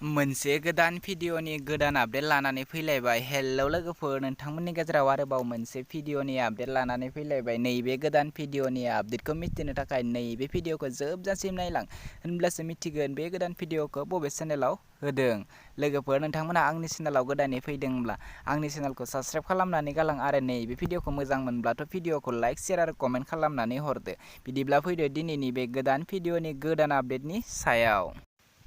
मोनसे गोदान भिडिअनि गोदान आपडेट लानानै फैलायबाय। हेलौ लोगोफोर, नोंथांमोननि गेजेराव आरोबाव मोनसे भिडिअनि आपडेट लानानै फैलायबाय। नैबे गोदान भिडिअनि आपडेटखौ मिथिनो थाखाय नैबे भिडिअखौ जोबजासिम नायलां, होनब्लासो मिथिगोन बे गोदान भिडिअखौ बबे चेनेलाव होदों। लोगोफोर, नोंथांमोना आंनि चेनेलाव गोदानै फैदोंब्ला आंनि चेनेलखौ साबस्क्राइब खालामनानै गालां आरो नैबे भिडिअखौ मोजां मोनब्लाथ' भिडिअखौ लाइक, शेयार आरो कमेन्ट खालामनानै हरदो। बिदिब्ला फैदो दिनैनि बे गोदान भिडिअनि गोदान आपडेटनि सायाव।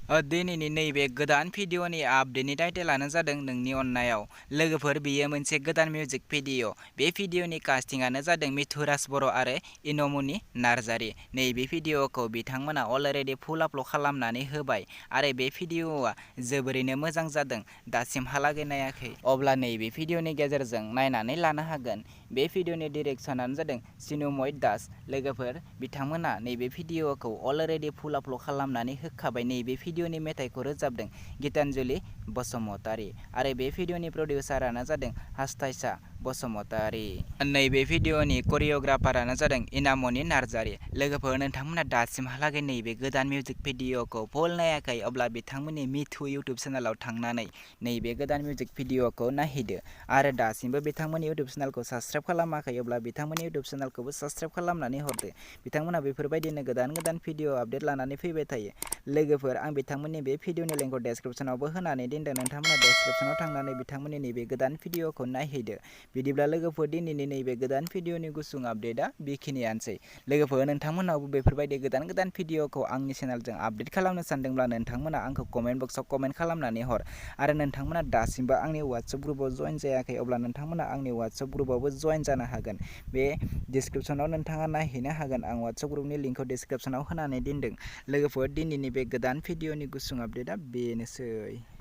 दिनैनि नैबे गोदान भिडिअनि आपडेटनि टाइटेलानो जादों नोंनि अननायाव। लोगोफोर, बेयो मोनसे गोदान मिउजिक भिडिअ। बे भिडिअनि कास्टिंआनो जादों मिथुराज बर' आरो इनमनि नार्जारि। नैबे भिडिअखौ बिथांमोना अलरेडि फुल आपल'ड खालामनानै होबाय आरो बे भिडिअआ जोबोरैनो मोजां जादों। दासिमहालागै नायाखै अब्ला नैबे भिडिअनि गेजेरजों नायनानै लानो हागोन। बे भिडिअनि डिरेक्सनानो जादों चिन्मय दास। लोगोफोर, बिथांमोना नैबे भिडिअखौ अलरेडि फुल आपल'ड खालामनानै होखाबाय। नैबे भिडिअनि मेथाइखौ रोजाबदों गितानजलि बसुमतारी आरो बे भिडिअनि प्रडिउसारानो जादों हास्थायसा बसुमतारी। नैबे भिडिअनि करिय'ग्राफारानो जादों एनामनि नार्जारि। लोगोफोर, नोंथांमोना दासिमहालागै नैबे गोदान मिउजिक भिडिअखौ फुल नायाखै अब्ला बिथांमोननि मिथु इउटुब चेनेलाव थांनानै नैबे गोदान मिउजिक भिडिअखौ नायहैदो आरो दासिमबो बिथांमोननि इउटुब चेनेलखौ साबस्क्राइब खालामाखै अब्ला बिथांमोननि इउटुब चेनेलखौबो साबस्क्राइब खालामनानै हरदो। बिथांमोना बेफोरबायदिनो गोदान गोदान भिडिअ आपडेट लानानै फैबाय थायो। लोगोफोर, आं बिथांमोननि बे भिडिअनि लिंकखौ डेसक्रिपसनावबो होनानै दोनदों। नोंथांमोना डेसक्रिपसनाव थांनानै बिथांमोननि नैबे गोदान भिडिअखौ नायहैदो। बिदिब्ला लोगोफोर, दिनैनि नैबे गोदान भिडिअनि गुसुं आपडेटआ बेखिनियानोसै। लोगोफोर, नोंथांमोनावबो बेफोरबायदि गोदान गोदान भिडिअखौ आंनि चेनेलजों आपडेट खालामनो सानदोंब्ला नोंथांमोना आंखौ कमेन्ट बक्सआव कमेन्ट खालामनानै हर आरो नोंथांमोना दासिमबो आंनि वाट्सएप ग्रुपआव जइन जायाखै अब्ला नोंथांमोना आंनि वाट्सएप ग्रुपआवबो जइन जानो हागोन। बे डिसक्रिपसनाव नोंथाङा नायहैनो हागोन। आं वाट्सएप ग्रुपनि लिंकखौ डिसक्रिपसनाव होनानै दोनदों। लोगोफोर, दिनैनि बे गोदान भिडिअनि गुसुं आपडेटआ बेनोसै।